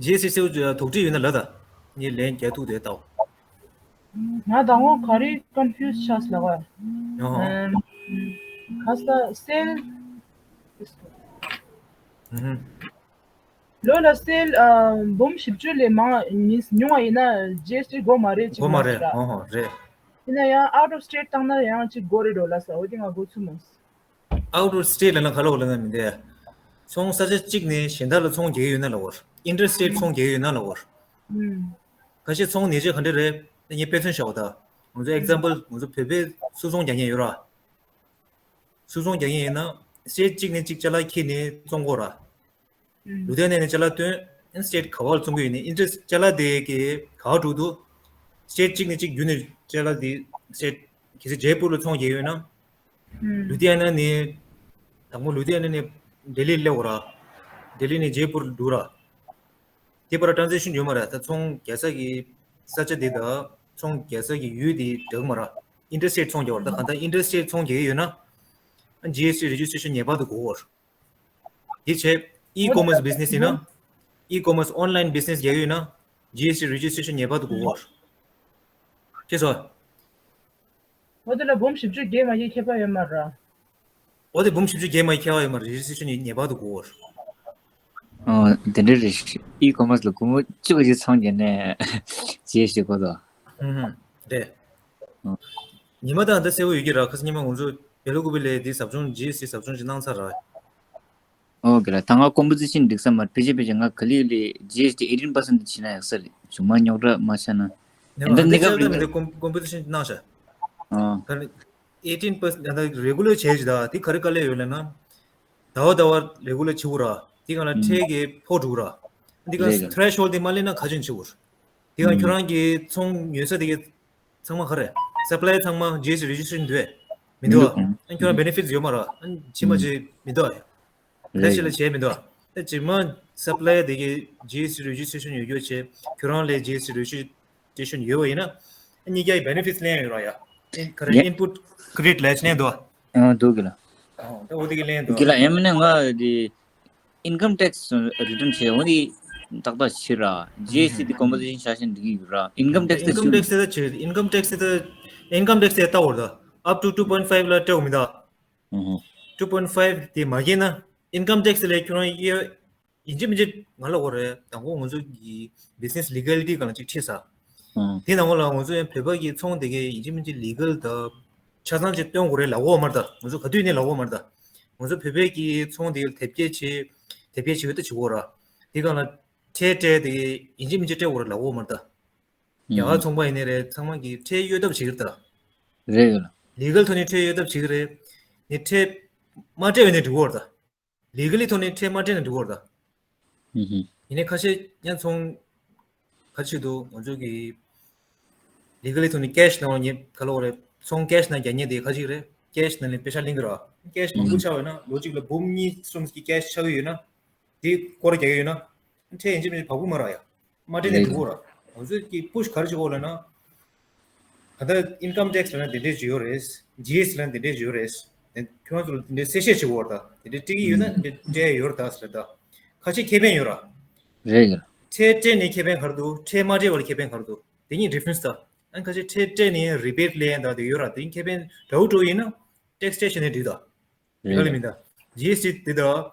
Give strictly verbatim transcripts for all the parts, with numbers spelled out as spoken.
ཇི་ཨེས་ཊི་གསལ་པོ་དོགས་འདྲི་ཡོད་ན་ལབ་དང་། ངས་ལན་རྒྱག་ཐུབ་དེ་ལྟ། ང་དང་པོ་ག་རེ་ཀོན་ཕིའུ་སི་ཆགས་ལབ་པ། ཨོ་ཧོ། ཁ་ས་སེལ། ཨུ་ཧུམ། ལོ་ལ་སེལ་འབུམ་བཞི་བཅུ་ལས་མང་ཉིས་ཉུང་བ་ཡིན་ན་ཇི་ཨེས་ཊི་དགོས་མ་རེད་ཅིག་དགོས་མ་རེད། ལབ་ཨོ་ཧོ་རེད། ཡིན་ན་ཡང་out of state བཏང་ན་ཡང་ཅིག་དགོས་རེད་འགྲོ་ལ་ས་འོ་དེ་ང་དགོས་ཚུལ་མོ། Out of state ལབ་ན་ག་ལ་འོ་ལ་ན་མི་འདས། ཚོང་ས་ཆ་གཅིག་ནས་གཞན་དག་ལ་ཚོང་རྒྱག་གི་ཡོད་ན་ལ་འོར། Inter state ཚོང་རྒྱག་གི་ཡོད་ན་ལ་འོར། ཁ་ཤས་ཚོང་ནས་ཆེ་ག་འདྲ་རེད། ངས་དཔེ་མཚོན་བཞག་པ་ད། ང་ཚོ་example ང་ཚོ་བོད་པའི་སོ་ཚོང་རྒྱག་མཁན་ཡོད་ར། སོ་ཚོང་རྒྱག་མཁན་ཡིན་ན་state གཅིག་ནས་གཅིག་ཅ་ལག་འཁྱེར་ནས་བཙོང་དགོས་ར། ལུ་དྷི་ཡ་ན་ནས་ཅ་ལག་བཏོན། state ག་བར་བཙོང་གི་ཡོད་ནས་interest ཅ་ལག་དེ་གི་ག་བར་འགྲོ་འདུག state གཅིག་ནས་གཅིག་བརྒྱུད་ནས་ཅ་ལག་དེ་state གལ་སྲིད་ཇེ་པུར་ལ་ཚོང་རྒྱག་ཡོད་ན། ལུ་དྷི་ཡ་ན་ནས་དང་པོ་ལུ་དྷི་ཡ་ན་ནས་ལྡི་ལི་སླེབས་འོ་ར། ལྡི་ལི་ནས་ཇེ་པུར་འགྲོ་ར། དེ་བར་transaction ཡོད་མ་རེད། ད་ཚོང་རྒྱག་ས་གི་ས་ཆ་དེ་དང་ཚོང་རྒྱག་ས་གི་ཡུལ་དེ་འདྲ་མ་ར། Inter state ཚོང་རྒྱག་པ་རེད། ད་གང་ལྟར་inter state ཚོང་རྒྱག་གི་ཡོད་ན། G S T registration ངེས་པར་དུ་དགོས་འོ། དེ་བྱས་e-commerce business ཡིན་ན། e-commerce online business རྒྱག་ཡོད་ན། G S T registration ངེས་པར་དུ་དགོས་འོ། ཤེས་སོང་། འོ་དེ་ལ་འབུམ་བཞི་བཅུ་བརྒལ་མ་བརྒལ་ཁྱད་པར་ཡོད་མ་རེད། འོ་དེ་འབུམ་བཞི་བཅུ་བརྒལ་མ་བརྒལ་ཁྱད་པར་ཡོད་མ་རེད། registration ངེས་པར་དུ་དགོས་འོ། ཨོ་དེ་འདྲ་རེད། e-commerce ལ་སྒོར་མོ་བཅུ་གཅིག་ཚོང་རྒྱག་ནས་G S T དགོས་དོ། ཧུམ་ཧུམ་རེད། ཉི་མ་དང་ད་གསལ་པོ་ཡོད་ཀྱི་ར། ཁ་སང་ཉི་མ་ང་ཚོ་བེ་ལ་ཀུ་པི་ལས་འདི་ཟབ་སྦྱོང་ཇི་ཨེས་ཊི་ཟབ་སྦྱོང་ཅིག་གནང་ཚར་ར། ཨོ་ཀེ་ར། ད་ང་composition འགྲིག་ས་མ་རེད། ཕལ་ཆེར་ཕལ་ཆེར་ང་ག་ལེ་ག་ལེ་G S T eighteen percent དེ་བྱེད་ན་ཡག་ས་རེད། གཞུག་མ་རྙོག་དྲ་མ་ཆགས་ན། ཡིན་ད་གནས་སྐབས་རིང་ལ་composition གནང་ཤག་ཨོ་ད་eighteen percent ད་regular བྱས་ཅི་ད་དེ་ག་རེ་དཀའ་ལས་ཡོད་ལབ་ན། ཟླ་བ་ཟླ་བ་regular བྱེད་དགོས་ར། དེ་ག་ལ་ཁྲལ་གི་ཕོག་འགྲོ་ར། དེ་ག་ལ་threshold དེ་མ་སླེབས་ན་ག་ཅུང་བྱེད་དགོས། དེ་ག་ཁྱོད་རང་གི་ཚོང་ཉོ་ས་དེ་གི་ཚང་མ་ག་རེ། supplier ཚང་མ་G S T registration འདུག་མི་འདུག་ཨ། ཁྱོད་རང་benefits ཡོད་མ་ར། ཕྱི་མ་ཅིག་མི་འདུག་ཨ། ཕལ་ཆེར་ལ་བྱས་མི་འདུག་ཨ། ད་ཕྱི་མ་supplier དེ་གི་G S T registration ཡོད་རྒྱུ་བྱས་ཁྱོད་རང་ལས་G S T registration ཡོད་པ་ཡིན་ན། གཉིས་ཀའི་benefits ལེན་ཡོད་ར་ཡ། ག་རེ་input credit ལས་ལེན་འདུག་ཨ། འདུག་གི་ལ། ཨོ་ད་འོ་དེ་གི་ལེན་འདུག་གི་ལ། ཡང་མིན་ན་ང་དེ་income tax return བྱས་འོ་དེ་ཏག་ཏག་བྱེད་ར། G S T དེ་composition བཞག་བཞིན་འགྲིག་གི་ཡོད་ར། income tax དེ་income tax དེ་ད་བྱེད། income tax དེ་ད་income tax དེ་ལྟ་བར་ད་up to two point five ལ་སྤྲད་འོ་མི་ད། two point five དེ་མ་བརྒལ་ན་income tax ལས་ཁྱོད་རང་ཡོད། ཡིན་གཅིག་མིན་གཅིག་ང་ལ་འོ་རེད། དང་པོ་ང་ཚོ་གི་business legality སྒང་ལ་ཅིག་ཁྲིད་ས། དེ་ནང་ལ་ང་ཚོ་ཡང་བོད་པ་གི་ཚོང་དེ་གའི་ཡིན་གཅིག་མིན་གཅིག་legal དང་ཆ་ཚང་ཅིག་སྟོན་དགོས་རེད་ལབ་འོ་མ་རེད་ད། ང་ཚོ་ག་དུས་ནས་ལབ་འོ་མ་རེད་ད། ང་ཚོ་བོད་པའི་གི་ཚོང་དེ་གའི་དེབ་སྐྱེལ་བྱེད་དེབ་སྐྱེལ་བྱེད་ཡོད་ད་བྱེད་དགོས་ར། དེ་སྒང་ལ་ཁྲལ་སྤྲད་དེ་གའི་ཡིན་གཅིག་མིན་གཅིག་སྤྲད་དགོས་རེད་ལབ་འོ་མ་རེད་ད། རྒྱ་གར་ཚོང་པ་ཡིན་ནའི་རེད། ཚང་མ་གི་ཁྲལ་གཡོལ་ཐབས་བྱེད་ཀྱི་རེད་ད། རེད་ལ། legal ཐོག་ནས་ཁྲལ་གཡོལ་ཐབས་བྱེད་ཀྱི་རེད། ནི་ཁྲལ་མ་སྤྲད་པ་ཡིན་ནའི་འགྲིག་གི་རེད་ད། legally ཐོག་ནས་ཁྲལ་མ་སྤྲད་ན་འགྲིག་གི་རེད་ད། ཧུམ་ཧུམ། ཡིན་ནའི་ཁ་ཤས་ཡང་ཚོང་ཁ་ཤས་འདུག་ང་ཚོ་གི་legally ཐོག་ནས་cash ནང་ལ་ཉེ་ག་ལ་འོ་རེད། ཚོང་cash ནང་རྒྱག་མཁན་དེ་ཁ་ཤས་རེད། cash ནང་ལ་པེ་ཤག་ལེན་གི་རེད། cash མང་པོ་ཆགས་ཡོད་ན་ལོ་གཅིག་ལ་འབུམ་གཉིས་གསུམ་གྱི་cash ཆགས་ཀྱི་ཡོད་ན། དེ་སྐོར་རྒྱག་གི་ཡོད་ན། ཁྲལ་ཡིན་གཅིག་མིན་གཅིག་བབས་ཀྱི་མ་རེད་ཡ། མ་སྤྲད་ནས་འགྲིག་གི་རེད། ང་ཚོས་ཀྱི་push ག་རེ་བྱེད་དགོས་ལབ་ན། ད་ལྟ་income tax ལབ་ན་དེ་འདྲས་ཅིག་ཡོད་རེད། G S T ལབ་ན་དེ་འདྲས་ཅིག་ཡོད་རེད། དེ་ཁྱོད་རང་ཚོ་ལ་དེ་འདྲས་གསལ་བཤད་བྱེད་དགོས་རེད་ད། དེ་འདྲས་སྤྲད་ཀྱི་ཡོད་ན་དེ་འདྲས་སྤྲད་ཡོད་རེད་ད་ཟེར་ད། ཁ་ཤས་ཁེ་ཕན་ཡོད་ར། རེད་གི། ཁྲལ་སྤྲད་ནས་ཁེ་ཕན་ག་རེ་འདུག་ཁྲལ་མ་སྤྲད་པ་ལ་ཁེ་ཕན་ག་རེ་འདུག་དེ་གཉིས་difference ད། ཨ་ཁ་ཤས་ཁྲལ་སྤྲད་ནས་rebate ལེན་ད་དེ་ཡོད་ར། དེ་ཁེ་ཕན་འདྲ་བོ་འགྲོ་ཡིན་ན་tax སྤྲད་བྱས་ནས་འགྲིག་ད། རེད། ག་ལ་མིན་ད། G S T དེ་དག་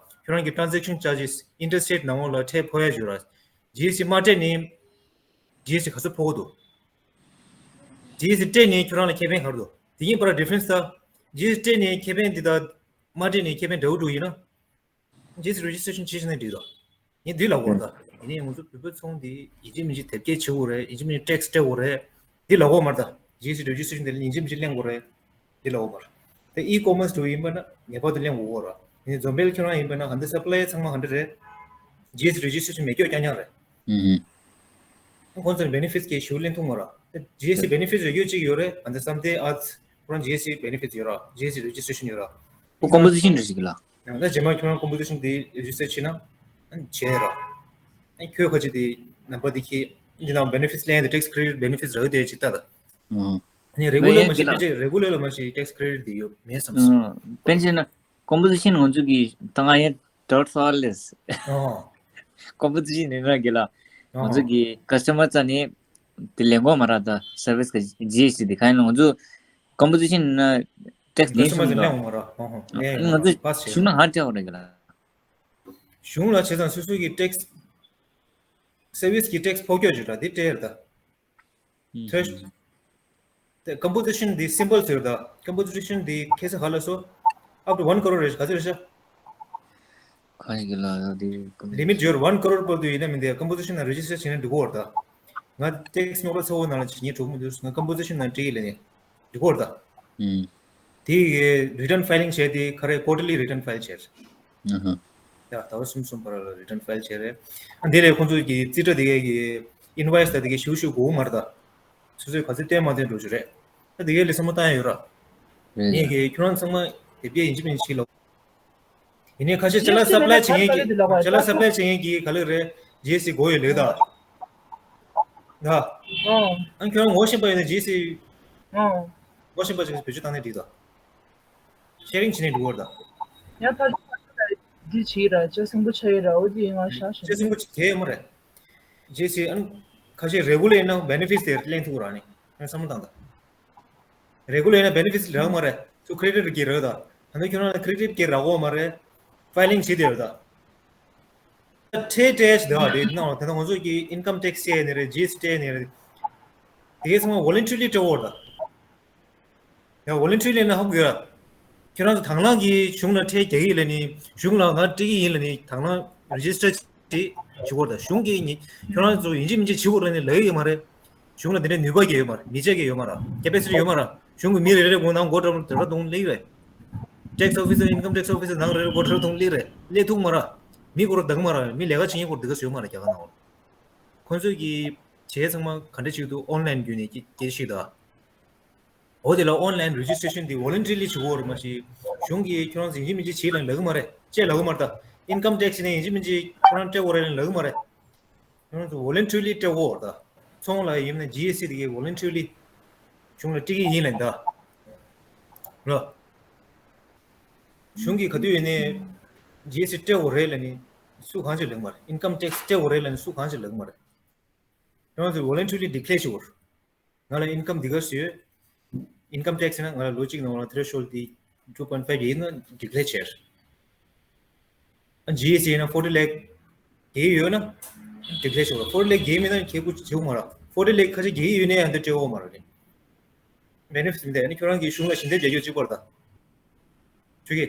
ཁྱོད་རང་གི་transaction charges interest rate ནང་ལོགས་ལ་ཁྲལ་ཕོག་ཡ་ཡོད་ར། G S T མ་སྤྲད་ནས་G S T ག་ཚོད་ཕོག་གི་འདུག G S T སྤྲད་ནས་ཁྱོད་རང་ལ་ཁེ་ཕན་ག་རེ་འདུག་དེ་གཉིས་བར་difference ད། G S T སྤྲད་ནས་ཁེ་ཕན་དེ་དག་མ་སྤྲད་ནས་ཁེ་ཕན་འདྲ་བོ་འགྲོ་ཡིན་ན། G S T registration བྱེད་བཞིན་ན་འགྲིག་དོ། ངས་འདི་ལབ་དགོས་རེད་ད། ཡིན་ནའི་ང་ཚོ་བོད་པའི་ཚོང་འདི་ཡིན་གཅིག་མིན་གཅིག་དེབ་སྐྱེལ་བྱེད་དགོས་རེད། ཡིན་གཅིག་མིན་གཅིག་tax སྤྲད་དགོས་རེད། འདི་ལབ་དགོས་མ་རེད་ད། G S T registration དེ་ཡིན་གཅིག་མིན་གཅིག་ལེན་དགོས་རེད། འདི་ལབ་དགོས་མ་རེད། དེ་e-commerce འགྲོ་ཡིན་པ་ན་ངེས་པར་དུ་ལེན་དགོས་རེད། ཡིན་ནའི་འཛོམས་པའི་ཁྱོད་རང་ཡིན་པ་ན་ག་འདི་supplier ཚང་མ་ག་འདྲ་རེད། G S T registration མེད་སྐྱོ་རྐྱང་རྐྱང་རེད། ཨུ་ཧུ། ཁོང་ཚོར་benefits གི་ཞུ་ལེན་ཐུབ་མ་རེད། G S T benefits རེ་ཡོད་ཅིག་ཡོད་རེད། and something else ཁོ་རང་G S T benefits ཡོད་ར། G S T registration ཡོད་ར། ཁོ་composition རེད་ཞིག་ལ། ཡང་ན་རྗེས་མ་ཁྱོད་རང་composition དེ་register བྱས་ན་བྱས་ར། ཁྱོད་ཁ་ཅིག་དེ་ནམ་བར་དེ་ཁྱེད་འདི་ནང་benefits ལེན་དེ་tax credit benefits རག་དེ་ཅིག་ལྟ་ད། ཨང་། ནི་regular མ་ཤེས་ཕལ་ཆེར་regular ལ་མ་ཤེས་tax credit དེ་ཡོད་མེད་བསམ་སོང་། ཕལ་ཆེར་ན་composition ང་ཚོ་གི་ད་ང་ཡང་དྲག་ཚར་ལས། ཨང་། ཀོམ་པོ་ཟི་ཤན་ཡིན་ན་གི་ལ། ང་ཚོ་གི་ཀ་སི་ཊ་མར་རྩ་ནས་དེ་ལེན་གོ་མ་ར། ད་སར་བི་སི་གི་ཇི་ཨེས་ཊི་དེ་ག་ཡིན་ལ། ང་ཚོ་ཀོམ་པོ་ཟི་ཤན་ཡིན་ན་ཊེག་སི་ལེན་ཤུང་ད། ལེན་མ་ར། ང་ཚོ་གཞུང་ལ་ཧ་སྤྲད་འོ་ར་གི་ལ། གཞུང་ལ་བྱས་ཙང་སོ་སོ་གི་ཊེག་སི། སར་བི་སི་གི་ཊེག་སི་ཕོག་སྐྱོད་བྱེད་ར་དེ་སྤྲད་ཡོད་ད། ཐོས། དེ་ཀོམ་པོ་ཟི་ཤན་དེ་སིམ་པལ་ཟེར་ད། ཀོམ་པོ་ཟི་ཤན་དེ་ཁེ་ས་ག་ལ་སོ། up to one crore རེད། ག་ཚོད་རེད་ཤག་ག་ཡི་གི་ལ་དེ་ལི་མིཊ་ཡོད་ར། one crore བར་དུ་ཡིན་ན་མིན་དེ་ཀོམ་པོ་ཟི་ཤན་ནང་རེ་ཇི་སི་ཊར་བྱས་ན་འགྲིག་གོ་ར་ད། ང་ཊེག་སི་རྙོག་དྲ་ཚ་བོ་ནང་ལ་བྱེད་ཉེན་འགྲོ་གི་མི་འདུག་ང་ཀོམ་པོ་ཟི་ཤན་ནང་སྤྲད་ཡིན་ལབ་ནས་འགྲིག་གོ་ར་ད། དེ་གི་རི་ཊརན་ཕའི་ལིང་བྱས་ཏེ་ག་རེ། ཀོར་ཊར་ལི་རི་ཊརན་ཕའིལ་བྱས་རེད། ཡ། ཟླ་བ་གསུམ་གསུམ་བར་ལ་རི་ཊརན་ཕའིལ་བྱས་རེད། ཨ་འདི་ལས་ཁོང་ཚོ་གི་རྩིས་ཁྲ་དེ་གའི་གི་ཨིན་ཝོ་ཡིས་ད་དེ་གའི་ཞུ་ཞུ་དགོས་མ་རེད་ད། སོ་སོས་ག་ཚོད་བཏོན་མ་བཏོན་འགྲོ་རྒྱུ་རེད། ད་དེ་གའི་ལས་བསམ་བློ་བཏང་ཡ་ཡོད་ར། རེད། ངས་གི་ཁྱོད་རང་ཚང་མ་དེབ་སྐྱེལ་ཡིན་གཅིག་མིན་གཅིག་ལ། ཡིན་ནའི་ཁ་ཤས་ཅ་ལག་སབ་ལའི་བྱེད་མཁན་གྱི་ཅ་ལག་སབ་ལའི་བྱེད་མཁན་གྱི་ག་ལེར་རེད། ཇི་ཨེས་ཊི་དགོས་ཡོད་ལེ་ད། ད། ཨང་ཁྱོད་རང་ངོ་ཤེས་པ་ཡོད་ན་ཇི་ཨེས་ཊི་ངོ་ཤེས་པ་ཅིག་བེད་སྤྱོད་བཏང་ནས་འགྲིག་ད། ཤེ་རིང་བྱེད་ནས་འགྲོ་བར་ད། ཡང་ད་འདི་བྱེད་ར་ཅ་སིང་པོ་ཆ་ཡོད་ར། འོ་དེ་ང་ཤ་ཤ་ཅ་སིང་པོ་ཆ་དེ་མ་རེད། ཇི་ཨེས་ཊི་ཨང་ཁ་ཤས་རེ་གུ་ལར་ཡིན་ན་བེ་ནེ་ཕིཊ་དེ་ལེན་ཐུབ་ར་ནི་ཨང་བསམ་བློ་བཏང་ད། རེ་གུ་ལར་ཡིན་ན་བེ་ནེ་ཕིཊ་རག་མ་རེད། ཚུར་ཁེ་རེ་ཌིཊ་གི་རག་ད། ད་ནི་ཁྱོད་རང་ལ་ཁེ་རེ་ཌིཊ་གི་རག་གོ་མ་རེད། ཕའི་ལིང་བྱེད་དེ་ར་ད། ཁྲལ་སྤྲད་ཞིག་འདུག་ཨ། དེ་ནང་ད་ལྟ་ང་ཚོ་གི་ཨིན་ཀམ་ཊེག་སི་སྤྲད་ནས་རེད། ཇི་ཨེས་ཊི་སྤྲད་ནས་རེད། དེ་གའི་ཚང་མ་ཝོ་ལན་ཊི་རི་ལི་སྤྲད་འོ་ར་ད། ཡ་ཝོ་ལན་ཊི་རི་ལི་ན་ཧ་གོ་ཡོད་ར། ཁྱོད་རང་ཚོ་དང་བླངས་ཀྱིས་གཞུང་ལ་ཁྲལ་རྒྱག་གི་ཡིན་ལབ་ནི། གཞུང་ལ་ང་སྤྲད་ཀྱི་ཡིན་ལབ་ནི། དང་བླངས་རེ་ཇི་སི་ཊར་ཅིག་བྱེད་དགོས་རེད་ད། གཞུང་གིས་ནི་ཁྱོད་རང་ཚོ་ཡིན་གཅིག་མིན་གཅིག་བྱེད་དགོས་རེད་ནི་ལབ་ཀྱི་ཡོད་མ་རེད། གཞུང་ལ་དེ་འདྲའི་ནུས་པ་གང་ཡོད་མ་རེད། མི་ཆ་གང་ཡོད་མ་རེད། ཀེ་པེ་སི་ཊི་ཡོད་མ་རེད། གཞུང་གི་མི་རེ་རེ་སྒོ་ནང་སྒོ་འགྲམ་དུ་སྒྲ་གདོང་སླེབས་རེད། ཊེག་སི་ཨོ་ཕི་སར་ཨིན་ཀམ་ཊེག་སི་ཨོ་ཕི་སར་ནང་རེ་རེ་སྒོ་འགྲམ་དུ་སླེབས་རེད། སླེབས་ཐུབ་མ་རེད། མི་སྒོ་རུ་བདག་མ་རེད། མི་ལས་ཀ་བྱེད་མཁན་སྒོ་རུ་བདག་ག་ཡོད་མ་རེད། རྒྱ་གར་ནང་ལ། ཁོང་ཚོས་ཀྱི་བྱས་ཚང་མ་ག་འདྲ་བྱེད་འདུག་ཨོན་ལན་བརྒྱུད་ནས་སྐྱེལ་སྐྱེལ་ཤིག་ད། འོ་དེ་ལ་ཨོན་ལན་རེ་ཇི་སི་ཊེ་ཤན་དེ་ཝོ་ལན་ཊི་རི་ལི་བྱེད་དགོས་རེད། མ་གཞི་གཞུང་གིས་ཁྱོད་རང་ཚོ་ཡིན་གཅིག་མིན་གཅིག་བྱེད་ལབ་ལབ་ཀྱི་མ་རེད། ཅེས་ལབ་ཀྱི་མ་རེད་ད། ཨིན་ཀམ་ཊེག་སི་ནས་ཡིན་གཅིག་མིན་གཅིག་ཁྱོད་རང་སྤྲད་དགོས་རེད་ལབ་ཀྱི་མ་རེད། ཁྱོད་རང་ཚོ་ཝོ་ལན་ཊི་རི་ལི་སྤྲད་དགོས་རེད་ད། ཚོང་ལ་ཡིན་ན་ཇི་ཨེས་ཊི་དེ་གའི་ཝོ་ལན་ཊི་རི་ལི་གཞུང་ལ་སྤྲད་ཀྱི་ཡིན་ལབ་ད། ར། གཞུང་གིས་ག་དུས་ཡིན་ནའི་ཇི་ཨེས་ཊི་སྤྲད་དགོས་རེད་ལབ་ནི་སུ་གང་ཅིག་ལབ་ཀྱི་མ་རེད། ཨིན་ཀམ་ཊེག་སི་སྤྲད་དགོས་རེད་ལབ་ནི་སུ་གང་ཅིག་ལབ་ཀྱི་མ་རེད། ཁྱོད་རང་ཚོ་ཝོ་ལན་ཊི་རི་ལི་ཌི་ཀི་ལེར་བྱེད་དགོས་རེད། ང་ལ་ཨིན་ཀམ་འདི་ག་ཙམ་ཡོད། ཨིན་ཀམ་ཊེག་སི་ཡིན་ན་ང་ལ་ལོ་གཅིག་ནང་ལ་ཐི་རེ་ཤོལ་ཌི་ཊུ་པོའིན་ཕའིབ་ཡིན་ན་ཌི་ཀི་ལེར་བྱས། ཨ་ཇི་ཨེས་ཊི་ཡིན་ན་ཕོར་ཊི་ལེག་བརྒལ་ཡོད་ན་ཌི་ཀི་ལེར་བྱེད་དགོས། ཕོར་ཊི་ལེག་བརྒལ་མེད་ན་ཁྱེད་སྐུ་བྱེད་དགོས་མ་རེད། ཕོར་ཊི་ལེག་ཁ་ཤས་བརྒལ་ཡོད་ནའི་ཨ་འདི་སྤྲད་དགོས་མ་རེད། ཨ་ནི་བེ་ནེ་ཕིཊ་མི་འདུག་ཨ་ནི་ཁྱོད་རང་གིས་གཞུང་ལ་ཞལ་འདེབས་རྒྱག་རྒྱུ་གཅིག་པ་རེད་ད། ཆོག་གི།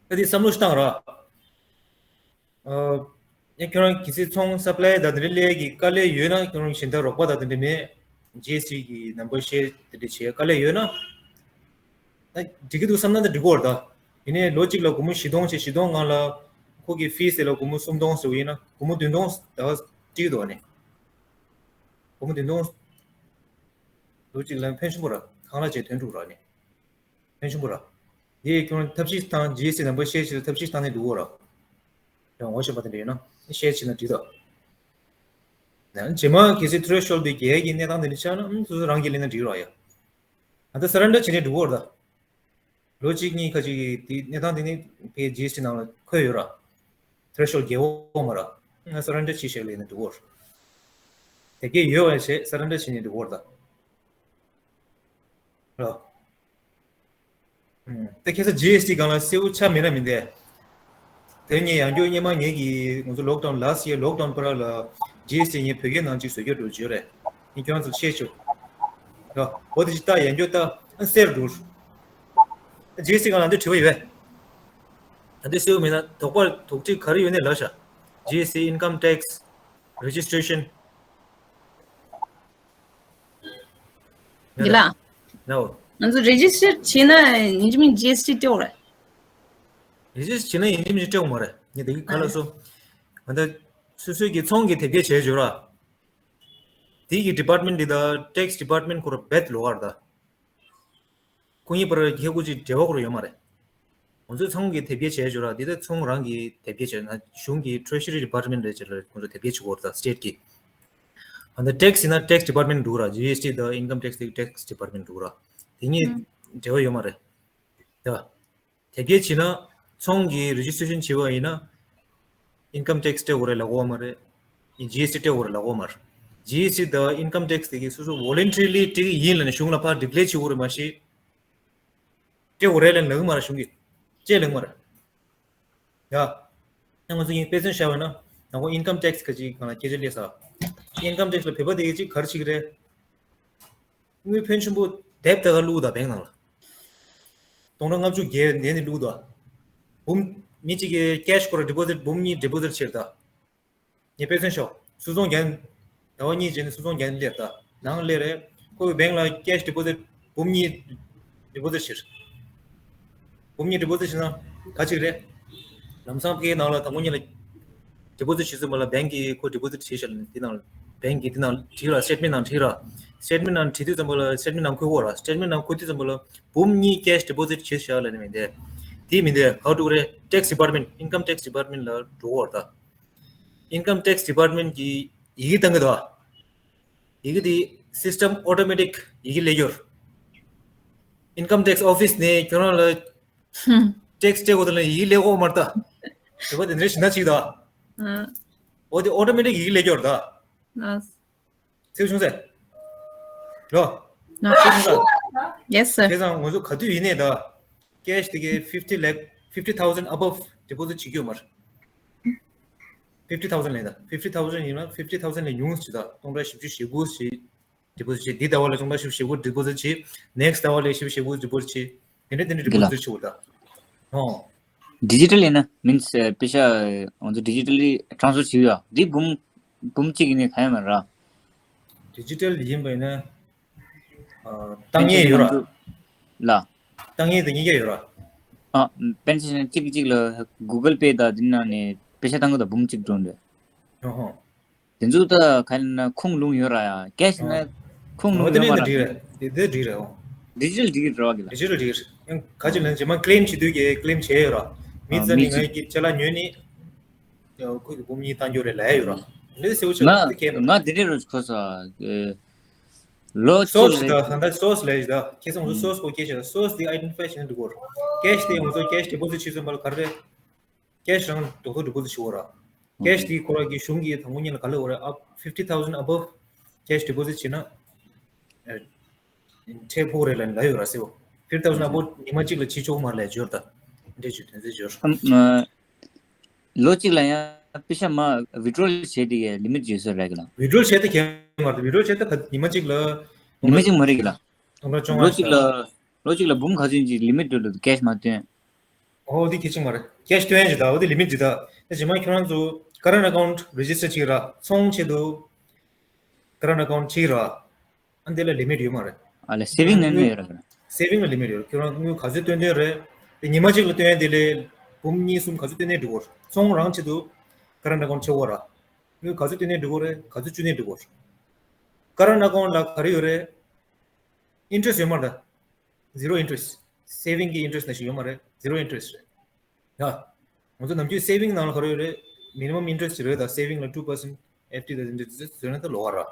ཨ་འདི་བསམ་བློ་ཞིག་བཏང་ར། ཨ་ཡང་ཁྱོད་རང་གལ་སྲིད་ཚོང་སབ་ལའི་དང་དེ་འདྲ་ལས་ཀྱི་དཀའ་ལས་ཡོད་ན། ཁྱོད་རང་གཞན་དག་རོགས་པ་དང་དེ་འདྲ་མེད། ཇི་ཨེས་ཊི་གི་ནམ་བར་ཤེར་དེ་འདྲ་བྱེད་དཀའ་ལས་ཡོད་ན། ཨ་འགྲིག་གི་འདུག་བསམ་ན་ད་འགྲིག་གི་རེད་ད། ཡིན་ནའི་ལོ་གཅིག་ལ་སྒོར་མོ་བཞི་སྟོང་བྱས། བཞི་སྟོང་སྒང་ལ་ཁོ་གི་ཕིས་དེ་ལ་སྒོར་མོ་སུམ་སྟོང་ཟེར་བ་ཡིན་ན། སྒོར་མོ་བདུན་སྟོང་ད་ག་འགྲིག་གི་འདུག་ཨ་ནི། སྒོར་མོ་བདུན་སྟོང་ལོ་གཅིག་ལ་ཕོན་ཆེན་པོ་རེད། ཁང་གླ་བྱས་ཐོན་འགྲོ་གི་རེད་ཨ་ནི། ཕོན་ཆེན་པོ་རེད། དེ་ཁྱོད་རང་ཐབས་ཤེས་བཏང་། ཇི་ཨེས་ཊི་ནམ་བར་ཤེར་བྱེད་ཐབས་ཤེས་བཏང་ནས་འགྲོ་གི་རེད། ཡང་ངོ་ཤེས་པ་དེ་འདྲ་ཡོད་ན་ཤེར་བྱེད་ན་འགྲིག་ད། ཡང་རྗེས་མ་གལ་སྲིད་ཐི་རེ་ཤོལ་ཌི་དེ་བརྒལ་གྱི་གནས་སྟངས་དེ་འདྲ་ཆགས་ན། ཨུམ། སོ་སོ་རང་གིས་ལེན་ན་འགྲིག་རེད་ཡ། ད་ལྟ་སར་རེན་ཌར་བྱེད་ནས་འགྲོ་གི་རེད་ད། ལོ་གཅིག་གཉིས་ཁ་ཅིག་གི་དེ་གནས་སྟངས་དེ་ནི་ཕའི་ཇི་ཨེས་ཊི་ནང་ལ་འཁོད་ཡོད་ར། ཐི་རེ་ཤོལ་ཌི་བརྒལ་འོང་མ་ར། ང་སར་རེན་ཌར་བྱེད་ཤག་ལབ་ནས་འགྲོ་གི་རེད། དེ་གས་ཡོད་པ་བྱས་སར་རེན་ཌར་བྱེད་ནས་འགྲོ་གི་རེད་ད། ར། ཨུམ། ད་ཁ་སང་ཇི་ཨེས་ཊི་སྒང་ལ་གསལ་པོ་ཆགས་མེད་ན་མི་འདུག་དེ་ངས་ཡང་བསྐྱར་སྔོན་མ་ངེད་ཀྱིས་ང་ཚོ་ལོག་ཌའུན། ལཱསི་ཡིར་ལོག་ཌའུན་བར་ལ་ཇི་ཨེས་ཊི་ངས་བོད་སྐད་ནང་གཅིག་བཟོ་རྒྱུ་འགྲོ་བརྗོད་རེད། ངས་ཁྱོད་རང་ཚོར་བཤད་ཆོག་ར། འོ་དེ་ཅིག་ལྟ། ཡང་བསྐྱར་ལྟ། ཨ་གསལ་འགྲོ། ཇི་ཨེས་ཊི་སྒང་ལ་འདི་དྲི་བ་ཡོད་པས། ད་འདི་གསལ་པོ་མེད་ན་དོགས་པ་དོགས་འདྲི་ག་རེ་ཡོད་ནའི་ལབ་ཤག་ཇི་ཨེས་ཊི། ཨིན་ཀམ་ཊེག་སི། རེ་ཇི་སི་ཊེ་ཤན། འདི་ལ། ནོ། ང་ཚོ་རེ་ཇི་སི་ཊར་བྱས་ན་ཡིན་གཅིག་མིན་ཇི་ཨེས་ཊི་སྤྲད་དགོས་རེད། རེ་ཇི་སི་ཊར་བྱས་ན་ཡིན་གཅིག་མིན་གཅིག་སྤྲད་དགོས་མ་རེད། ངས་དེ་གི་ག་ལ་སོ། ང་ད་སོ་སོའི་གི་ཚོང་གི་དེབ་སྐྱེལ་བྱས་བྱས་ར། དེ་གི་ཌི་པཱར་ཊི་མེན་ཊི་འདི་དང་ཊེག་སི་ཌི་པཱར་ཊི་མེན་ཊི་ཁོ་ར་རྦད་ལོགས་ཀ་རེད་ད། སྐུ་ཉིད་བར་ཁྱེད་སྐུ་ཅིག་འབྲེལ་བ་ཁོ་ར་ཡོད་མ་རེད། ང་ཚོའི་ཚོང་གི་དེབ་སྐྱེལ་བྱས་བྱས་ར། འདི་ལྟར་ཚོང་རང་གི་དེབ་སྐྱེལ་བྱས་ན་གཞུང་གི་ཊེ་རེ་ཤ་རི་ཌི་པཱར་ཊི་མེན་ཊི་རེད་ཅེས་ལ་ང་ཚོ་དེབ་སྐྱེལ་བྱེད་དགོས་རེད་ད། སི་ཊེཊ་གི། ཨ་ནི་ཊེག་སི་ཡིན་ན་ཊེག་སི་ཌི་པཱར་ཊི་མེན་ཊི་འདུག་ར། ཇི་ཨེས་ཊི་དང་ཨིན་ཀམ་ཊེག་སི་དེ་ཊེག་སི་ཌི་པཱར་ཊི་མེན་ཊི་འདུག་ར། དེ་གཉིས་ཨུམ། འབྲེལ་བ་ཡོད་མ་རེད། དེ་བ། དེབ་སྐྱེལ་བྱས་ན་ཚོང་གི་རེ་ཇི་སི་ཊེ་ཤན་བྱས་པ་ཡིན་ན། ཨིན་ཀམ་ཊེག་སི་སྤྲད་དགོས་རེད་ལབ་ཀྱི་ཡོད་མ་རེད། ཇི་ཨེས་ཊི་སྤྲད་དགོས་རེད་ལབ་ཀྱི་ཡོད་མ་རེད། ཇི་ཨེས་ཊི་དང་ཨིན་ཀམ་ཊེག་སི་དེ་གི་སོ་སོ་ཝོ་ལན་ཊི་རི་ལི་སྤྲད་ཀྱི་ཡིན་ལབ་ནས་གཞུང་ལ་ཕར་ཌི་ཀི་ལེར་བྱེད་དགོས་རེད་མ་གཞི། སྤྲད་དགོས་རེད་ལབ་ལབ་ཀྱི་མ་རེད་གཞུང་གིས། ཅེས་ལབ་ཀྱི་མ་རེད། ཡ། ད་ང་ཚོ་ཡིན་དཔེ་མཚོན་བཞག་པ་ན་ང་ཁོ་ཨིན་ཀམ་ཊེག་སི་ག་ཅིག་གང་ལ་སྐད་ཆ་སླེབས་ས། ཨིན་ཀམ་ཊེག་སི་ལ་བོད་པ་དེ་གི་ཅིག་ག་རེ་བྱེད་ཀྱི་རེད། དངུལ་ཕོན་ཆེན་པོ་དེབ་དེ་ག་བླུགས་དང་བེང་ནང་ལ། སྟོང་ཕྲག་ལྔ་བཅུ་བརྒལ་ནས་ནི་བླུགས་དང་། འབུམ། མི་གཅིག་གིས་ཀེ་ཤི་ཁོ་ར་ཌི་པོ་ཟིཊ་འབུམ་གཉིས་ཌི་པོ་ཟིཊ་བྱེད་དང་། ངས་དཔེ་མཚོན་ཤོག་སུད་ཚོང་རྒྱག་ཟླ་བ་གཉིས་རྗེས་ནས་སུད་ཚོང་རྒྱག་སླེབས་དང་། ནང་སླེབས་རེད། ཁོ་གི་བེང་ལ་ཀེ་ཤི་ཌི་པོ་ཟིཊ་འབུམ་གཉིས་ཌི་པོ་ཟིཊ་བྱེད། འབུམ་གཉིས་ཌི་པོ་ཟིཊ་བྱེད་ན་ག་ཅིག་རེད། ལམ་སང་ཕ་གིའི་ནང་ལ་དང་པོ་ཉིད་ལ་ཌི་པོ་ཟིཊ་བྱེད་ཚུན་མ་ལ་བེང་གིས་ཁོ་ཌི་པོ་ཟིཊ་བྱེད་བཞག་ལ་དེ་ནང་བེང་གིས་དེ་ནང་བྲིས་ར། སི་ཊེ་ཊི་མེན་ཊི་ནང་བྲིས་ར། སི་ཊེ་ཊི་མེན་ཊི་ནང་བྲིས་དུས་ཙམ་པ་ལ་སི་ཊེ་ཊི་མེན་ཊི་ནང་འཁོད་དགོས་ར། སི་ཊེ་ཊི་མེན་ཊི་ནང་འཁོད་དུས་ཙམ་པ་ལ་འབུམ་གཉིས་ཀེ་ཤི་ཌི་པོ་ཟིཊ་བྱེད་བཞག་ལབ་ནས་མི་འདི། དེ་མི་འདི་ཧའུ་ཊུ་རེད། ཊེག་སི་ཌི་པཱར་མེན་ཊི་ཨིན་ཀམ་ཊེག་སི་ཌི་པཱར་མེན་ཊི་ལ་འགྲོ་དགོས་ར་ད། ཨིན་ཀམ་ཊེག་སི་ཌི་པཱར་མེན་ཊི་གིས་ཡི་གེ་བཏང་གི་འདུག་ཡི་གེ་དེ་སི་སི་ཊེམ་ཨོ་ཊོ་མེ་ཊིག་ཡི་གེ་སླེབས་ཡོད། ཨིན་ཀམ་ཊེག་སི་ཨོ་ཕི་སི་ནས་ཁྱོད་རང་ལ་ཧུམ། ཊེག་སི་སྤྲད་དགོས་དེ་ལ་ཡི་གེ་སླེབས་ཀྱི་ཡོད་མ་རེད་ད། དེ་པ་དེ་འདྲ་ཞིག་ན་ཅིག་ད། ཨ། འོ་དེ་ཨོ་ཊོ་མེ་ཊིག་ཡི་གེ་སླེབས་ཀྱི་ཡོད་རེད་ད། ཨ། ཚིག་བྱུང་ཟེར། ལོ། ཨ། ཚིག་བྱུང་ཟེར། Yes, sir. བྱས་ཙང་ང་ཚོ་ག་དུས་ཡིན་ནའི་ད། ཀེ་ཤི་དེ་གའི་fifty lakh, fifty thousand above deposit བྱེད་ཀྱི་ཡོད་མ་རེད། fifty thousand ལས་ད། fifty thousand ཡིན་ན་fifty thousand ལས་ཉུང་ཞིག་ད། སྟོང་ཕྲག་བཞི་བཅུ་ཞེ་དགུ་ཞིག deposit བྱེད། འདི་ཟླ་བ་ལ་སྟོང་ཕྲག་བཞི་བཅུ་ཞེ་དགུ་deposit བྱེད། next ཟླ་བ་ལ་བཞི་བཅུ་ཞེ་དགུ་deposit བྱེད། དེ་འདྲ་དེ་འདྲ་འདི་ལ་deposit བྱེད་དགོས་ད། ཨོ། ཌི་ཇི་ཊལ་ཡིན་ན་means ཨ་པེ་ཤ་ཨ་ང་ཚོ་ཌི་ཇི་ཊལ་ཊི་རན་སི་ཕར་བྱེད་ཡ་འདི་འབུམ་འབུམ་གཅིག་ཡིན་ནའི་གང་ཡང་མ་རེད། ཌི་ཇི་ཊལ་ཡིན་པ་ཡིན་ན། ཨ། བཏང་ཡས་ཡོད་ར། ལ། བཏང་ཡས་དེ་གཉིས་ཀ་ཡོད་ར། ཨ། པེན་ཤན་གཅིག་གཅིག་ལ་གུ་གལ་པེ་དང་འདི་ནང་ནས་པེ་ཤ་བཏང་གི་ད་འབུམ་གཅིག་འགྲོ་འདྲ། ཨོ་ཧོ། དེ་ཚོ་ད་ག་ཡིན་ན་ཁུངས་ལུང་ཡོད་ར་ཡ། ཀེ་ཤི་ན་ཨོ། ཁུངས་ལུང་ཨོ་དེ་ཡོད་མ་ནས་ར། འགྲིག་རེད། དེ་དེ་འགྲིག་རེད་ཨོ། ཌི་ཇི་ཊལ་འགྲིག་རེད་བ་གི་ལ། ཌི་ཇི་ཊལ་འགྲིག་རེད། ཡང་ག་ཅིག་ལན་རྗེས་མ་ཀི་ལེམ་བྱེད་དུས་ཀྱི་ཀི་ལེམ་བྱས་ཡོད་ར། མི་ཨ་ཙམ་མི་ནས་ང་ཚོ་ཡི་གི་ཅ་ལག་ཉོས་ནི། ཡང་ཁོས་ཀྱི་འབུམ་གཉིས་བཏང་རྒྱུ་རེད་ལབ་ཡོད་ར། འདི་སེའུ་ཆ་ང་དེ་ཁྱད་ང་དེ་འདྲས་རུ་གོ་ས། ཨེ། ལོ་སོ་སི་གཅིག་ད་ལ་ད་ལྟ་སོ་སི་ལས་ད་ཁྱེད་ཚོ་ང་ཚོ་སོ་སི་གོ་སྐད་ཆ་ད་སོ་སི་དེ་ཨའི་ཌེན་ཊི་ཕའི་བྱེད་ན་འགྲིག་གོ། ཀེ་ཤི་དེ་ང་ཚོ་ཀེ་ཤི་ཌི་པོ་ཟིཊ་བྱེད་ཙམ་པ་ལ་ག་རེ་རེད། ཀེ་ཤི་རང་ཏོག་ཏོག་ཌི་པོ་ཟིཊ་བྱེད་གོ་ར། ཀེ་ཤི་དེ་ཁོ་ར་གི་གཞུང་གི་དང་པོ་ཉིད་ལ་ག་ལེ་གོ་རེད། up fifty thousand above cash deposit བྱེད་ན། ཨེ། ཁྲལ་ཕོག་རེད་ལབ་ལབ་ཡོད་ར་སེའུ། fifty thousand above ཉི་མ་གཅིག་ལ་བྱེད་ཆོག་མ་རེད་ལབ་ཡོད་ར་ད། འདྲས་ཆུ་དོན་ཚན་ཡོད་ར། ཨམ། ལོ་གཅིག་ལ་ཡང་པེ་ཤ་མ་ཝི་ཌི་རོལ་བྱེད་དེ་གའི་ལི་མིཊ་ཡོད་ས་རེད་གི་ལ། ཝི་ཌི་རོལ་བྱེད་ད་གལ་མ་རེད། ཝི་ཌི་རོལ་བྱེད་ད་ག་ཉི་མ་གཅིག་ལ། ཉི་མ་གཅིག་མ་རེད་གི་ལ། སྟོང་ཕྲག་བཅོ་ལྔ་ལོ་གཅིག་ལ། ལོ་གཅིག་ལ་འབུམ་ག་ཚོད་ཅིག་ལི་མིཊ་འགྲོ་འདུག་ཀེ་ཤི་མ་བཏོན། ཨོ་དེ་གལ་ཆེན་མ་རེད། ཀེ་ཤི་བཏོན་ཡ་ཅིག་ད་ཨོ་དེ་ལི་མིཊ་ཅིག་ད། དེ་རྗེས་མ་ཁྱོད་རང་ཚོ་ཀ་རེན་ཊི་ཨ་ཀའུན་ཊི་རེ་ཇི་སི་ཊར་བྱེད་ར། ཚོང་ཆེད་དུ་ཀ་རེན་ཊི་ཨ་ཀའུན་ཊི་བྱེད་ར། ཨ་འདི་ལ་ལི་མིཊ་ཡོད་མ་རེད། ཨ་ལ་སེ་ཝིང་ནང་ནས་ཡོད་ར། སེ་ཝིང་ལ་ལི་མིཊ་ཡོད་ར། ཁྱོད་རང་དངུལ་ག་ཚོད་བཏོན་བཏོན་རེད། དེ་ཉི་མ་གཅིག་ལ་བཏོན་ཡ་དེ་ལས་འབུམ་གཉིས་གསུམ་ག་ཚོད་བཏོན་ནའི་འགྲིག་གོ། ཚོང་རང་ཆེད་དུ་ཀ་རེན་ཊི་ཨ་ཀའུན་ཊི་ཕྱེ་གོ་ར། དངུལ་ག་ཚོད་བཏོན་ནའི་འགྲིག་གོ་རེད། ག་ཚོད་བཅུག་ནའི་འགྲིག་གོ་རེད། ཀ་རེན་ཊི་ཨ་ཀའུན་ཊི་ལ་ག་རེ་ཡོད་རེད། ཨིན་ཊི་རེ་སི་ཊི་ཡོད་མ་རེད་ད། zero interest། སེ་ཝིང་གི་ཨིན་ཊི་རེ་སི་ཊི་ནང་བཞིན་ཡོད་མ་རེད། zero interest རེད། ཡ། ང་ཚོ་ནམ་རྒྱུན་སེ་ཝིང་ནང་ལ་ག་རེ་ཡོད་རེད། མི་ནི་མམ་ཨིན་ཊི་རེ་སི་ཊི་རེད་ད། སེ་ཝིང་ལ་two percent, ཨེཕ་ཌི་ད་འདི་འདྲ་ཟེར་ན་ད་ལོགས་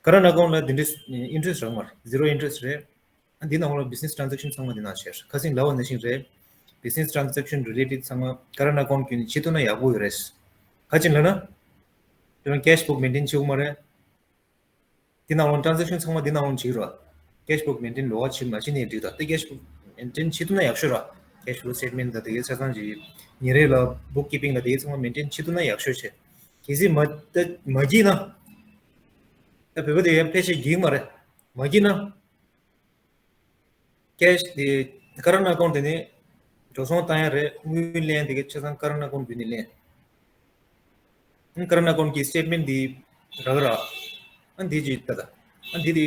ཀ་ར། ཀ་རེན་ཊི་ཨ་ཀའུན་ཊི་ལ་འདི་འདྲ་ཨིན་ཊི་རེ་སི་ཊི་རག་མ་རེད། zero interest རེད། ཨ་འདི་ནང་ལ་བི་ཛི་ནེ་སི་ཊེན་ཛེག་ཤན་ཚང་མ་འདི་ནང་བྱས། ཁ་སང་ལབ་པ་ནང་བཞིན་རེད། བི་ཛི་ནེ་སི་ཊེན་ཛེག་ཤན་རི་ལེ་ཊེཌ་ཚང་མ་ཀ་རེན་ཊི་ཨ་ཀའུན་ཊི་བརྒྱུད་ནས་བྱེད་ཐུབ་ན་ཡག་པོ་ཡོད་རེད། ག་ཅི་ལབ་ན། ཁྱོད་རང་ཀེ་ཤི་བུག་མེན་ཊེན་བྱེད་དགོས་མ་རེད། འདི་ནང་ལོགས་ཊེན་ཛེག་ཤན་ཚང་མ་འདི་ནང་ལོགས་བྱེད་ར། ཀེ་ཤི་བུག་མེན་ཊེན་ལོགས་ཀ་བྱེད་མ་བྱེད་ནས་འགྲིག་ད། དེ་ཀེ་ཤི་བུག་མེན་ཊེན་བྱེད་ཐུབ་ན་ཡག་ཤོས་ར། ཀེ་ཤི་ཕློ་སི་ཊེཊ་མེན་ཊི་ད་དེ་གའི་ཆ་ཚང་གི་ཉིན་རེ་ལ་བུག་ཀི་པིང་ད་དེ་གའི་ཚང་མ་མེན་ཊེན་བྱེད་ཐུབ་ན་ཡག་ཤོས་བྱེད། གལ་སྲིད་མ་ད་མ་བགྱིས་ན། ད་བོད་པ་དེ་ཡང་ཕལ་ཆེར་བགྱིས་མ་རེད། མ་བགྱིས་ན། ཀེ་ཤི་དེ་ཀ་རེན་ཊི་ཨ་ཀའུན་ཊི་དེ་ནས་འགྲོ་སོང་བཏང་ཡ་རེད། དངུལ་ལེན་དེ་གའི་ཆ་ཚང་ཀ་རེན་ཊི་ཨ་ཀའུན་ཊི་བརྒྱུད་ནས་ལེན། ཀ་རེན་ཊི་ཨ་ཀའུན་ཊི་གི་སི་ཊེཊ་མེན་ཊི་འདི་རག་ར། ཨ་འདི་ཅིག་ད་ད། ཨ་འདི་དེ་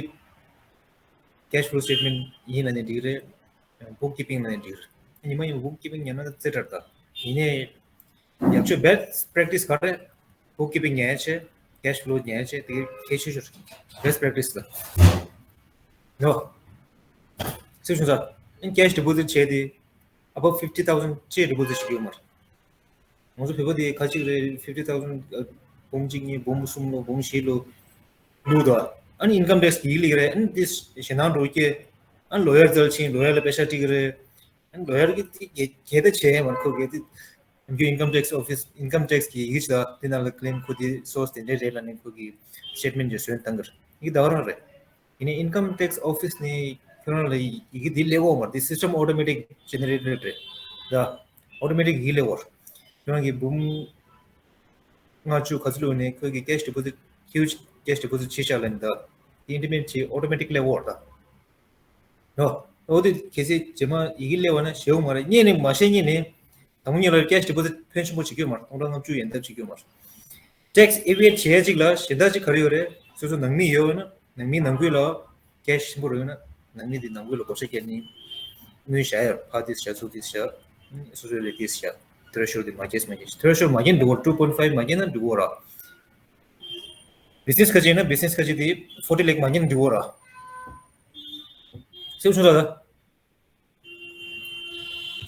ཀེ་ཤི་ཕློ་སི་ཊེཊ་མེན་ཊི་ཡིན་ལབ་ནས་འགྲིག་རེད། བུག་ཀི་པིང་ལབ་ནས་འགྲིག་རེད། ཉི་མ་ཉི་མ་བུག་ཀི་པིང་ཉན་ན་ད་རྩེ་གྲ་ད། ཡིན་ནའི་ཡག་ཤོས་བེ་སི་ཊི་པེ་རེག་ཊི་སི་ག་རེད། བུག་ཀི་པིང་ཉན་ཡ་བྱེད། ཀེ་ཤི་ཕློ་ཉན་ཡ་བྱེད། དེ་གལ་ཆེ་ཤོས་རེད། བེ་སི་ཊི་པེ་རེག་ཊི་སི་ད། ནོ། ཚིག་བྱུང་ས། ཨིན་ཀེ་ཤི་ཌི་པོ་ཟིཊ་བྱས་ཏེ། ཨ་བབ་ཕིབ་ཊི་ཐའུ་ཟེན་ཅེས་ཌི་པོ་ཟིཊ་བྱེད་ཀྱི་ཡོད་མ་རེད། ང་ཚོ་བོད་པ་དེ་ཁ་ཅིག་རེད། ཕིབ་ཊི་ཐའུ་ཟེན་འབུམ་གཅིག་གཉིས་འབུམ་གསུམ་ལོ་འབུམ་བཞི་ལོ་བླུགས་འདུག་ཨ་ནི་ཨིན་ཀམ་ཊེག་སི་གི་ལིག་རེད། ཨ་ནི་དེ་ཞེད་སྣང་འགྲོ་སྐྱེ། ཨ་ནི་ལོ་ཡར་འཛུལ་ཕྱིན། ལོ་ཡར་ལ་པེ་ཤ་སྤྲད་ཀྱི་རེད། ཨ་ནི་ལོ་ཡར་གི་དེ་གེ་གེ་ད་བྱས་མ་རེད། ཁོ་གེ་དེ། ནམ་རྒྱུན་Income Tax Office Income Tax གི་ཡི་གེ་ཅིག་ད་དེ་ནང་ལ་claim ཁོ་དེ་source དེ་འདྲ་རེད་ལབ་ནས་ཁོ་གི་statement ཅིག་བཟོས་བཏང་གི་རེད། ཡི་གེ་ད་ག་རང་རེད། ཡིན་ནའི་Income Tax Office ནས་ཁྱོད་རང་ལ་ཡི་གེ་འདི་སླེབས་ཡོད་མ་རེད། འདི་system automatic generated རེད། ད་automatic ཡི་གེ་སླེབས་ཡོད་རེད། ཁྱོད་རང་གི་འབུམ་ལྔ་བཅུ་ག་ཚོད་བླུགས་ནས་ཁོས་ཀྱི་cash deposit huge cash deposit བྱས་ཤག་ལབ་ནས། ད་དེ་intimate བྱས་automatic སླེབས་ཡོད་རེད་ད། ནོ། འོ་དེ་གལ་སྲིད་རྗེས་མ་ཡི་གེ་སླེབས་པ་ན་ཞེ་པོ་མ་རེད། རྙེད་ནས་མ་ཤེས་རྙེད་ནས་དང་པོ་ཉིད་ལ་cash deposit ཕོན་ཆེན་པོ་བྱེད་ཀྱི་ཡོད་མ་རེད། སྟོང་ཕྲག་ལྔ་བཅུ་ཡན་འདབ་བྱེད་ཀྱི་ཡོད་མ་རེད། Tax evasion བྱེད་ཡ་གཅིག་ལ་གཞན་དག་ཅིག་ག་རེ་ཡོད་རེད། སོ་སོ་ནང་མི་ཡོད་ན་ནང་མི་ནང་ཁུལ་ལ་cash ཆེན་པོ་རེད་ཡོད་ན་ནང་མི་དེ་ནང་ཁུལ་ལ་བགོ་བཤའ་བརྒྱབ་ནས་དངུལ་བཞག་ཡ། ཕར་ཏིས་བཞག་ཚུར་ཏིས་བཞག་སོ་སོ་ལས་ཏིས་བཞག threshold དེ་མ་བརྒལ་མ་བརྒལ། threshold མ་བརྒལ་ན་འགྲིག་གོ། two point five མ་བརྒལ་ན་འགྲིག་གོ་ར། business ཁ་ཅིག་ཡིན་ན་business ཁ་ཅིག་དེ་forty lakh མ་བརྒལ་ན་འགྲིག་གོ་ར། སེའུ་ཆུང་ཟ།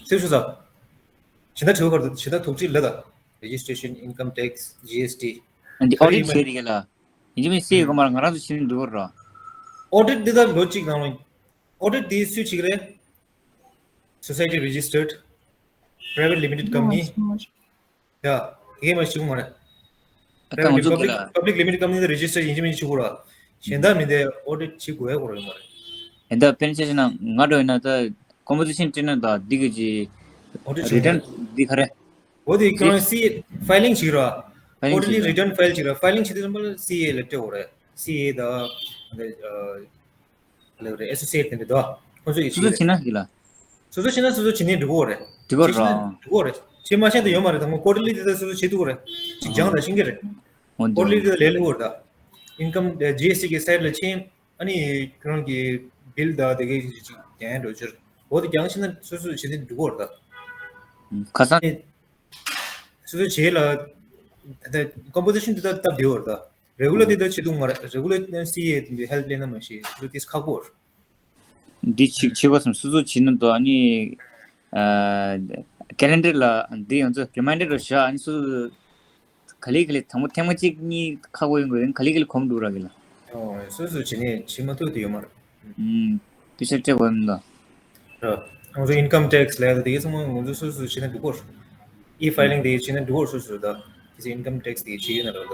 སེའུ་ཆུང་ཟ། ཇི་ལྟར་དྲི་བ་གར་དུ་ཇི་ལྟར་ཐུག་ཅི་ལ་ད། registration, income tax, G S T འདི་audit བྱེད་རིགས་ལ། ཡིན་གཅིག་མིན་གཅིག་སེ་ཡི་གོ་མར་ང་རང་ཚོ་ཕྱིན་འགྲོ་གི་ར། audit འདི་ད་ལོ་གཅིག་ནང་ལ། audit འདི་སུས་བྱེད་ཀྱི་རེད། Society registered, private limited company ཡ། དེ་གས་མ་ཞིག་མ་རེད། ད་ང་ཚོ་public, གི་ལ་public limited company ད་register ཡིན་གཅིག་མིན་གཅིག་བྱེད་དགོས་ར། གཞན་དག་མི་འདི་audit བྱེད་དགོས་ཡ་གོ་ར་ཡོད་མ་རེད། ཡིན་ད་ཕན་ཆད་ན་ང་འགྲོ་ཡིན་ན་ད་composition བྲིས་ན་ད་འདི་གི་ཅི་audit བྱེད་return དགོས་འདི་ག་རེ། འོ་དེ་ཁྱོད་རང་C A filing བྱེད་ར། filing quarterly བྱེད་ར། return file བྱེད་ར། filing བྱེད་དུས་ཙམ་པ་C A ལ་སྤྲད་དགོས་རེད། C A ད་ལབ་རེད། Associate དེ་འདྲ་དོ། ཁོ་ཚོ་ཡི་སོ་སོ་བྱེད་ན་གི་ལ། སོ་སོ་བྱེད་ན་སོ་སོ་བྱེད་ནས་འགྲིག་གོ་རེད། འགྲིག་གོ་ར། འགྲིག་གོ་རེད། བྱེད་མ་ཤེས་དུ་ཡོད་མ་རེད། དང་པོ་quarterly དེ་ད་སོ་སོ་བྱེད་ཐུབ་གོ་རེད། ཅིག་སྦྱང་ད་ཤེས་ཀྱི་རེད། འོ་འདི་quarterly དེ་ད་ལས་སླ་བོ་རེད་ད། income G S T གི་site ལ་ཕྱིན། ཨ་ནི་ཁྱོད་རང་གི་bill ད་དེ་གའི་ཅིག་རྒྱག་འགྲོ་ཕྱིར། འོ་དེ་རྒྱག་ཤེས་ན་སོ་སོ་བྱེད་ནས་འགྲིག་གོ་རེད་ད། ཁ་སང་། སོ་སོ་བྱེད་ལ། ད་composition དེ་ད་སྟབས་བདེ་བོར་ད། regular དེ་ད་བྱེད་ཐུབ་མ་རེད། regular དེ་C A དེ་འདྲའི་help ལེན་ན་མ་ཤེས། སོ་སོ་དེ་ཁག་པོ་རེད། འདི་ཅིག་བྱེད་པ་སོང་སོ་སོ་བྱེད་ན་ད་ཨ་ནི། calendar ལ་འདི་ཡང་ཚོ་reminder རུ་བཞག་ཨ་ནི་སོ་སོ། ག་ལེ་ག་ལེ་དང་པོ་ཐེངས་མ་གཅིག་གཉིས་ཁག་པོ་ཡོང་དགོས་ཡིན་ག་ལེ་ག་ལེ་གོམས་འགྲོ་ར་གི་ལ། ཨོ་སོ་སོ་བྱེད་ནས་བྱེད་མ་ཐུབ་དེ་ཡོད་མ་རེད། ཨུམ། དེ་ཤར་སྤྲད་དགོས་ཡིན་ད། ར། ང་ཚོ་income tax ལས་དེ་གའི་ཚང་མ་ང་ཚོ་སོ་སོ་བྱེད་ན་འགྲིག་གོ། e-filing དེ་བྱེད་ན་འགྲིག་གོ་སོ་སོ་ད། དེ་ཚེ་income tax དེ་བྱེད་ཡོད་ན་ར་ད།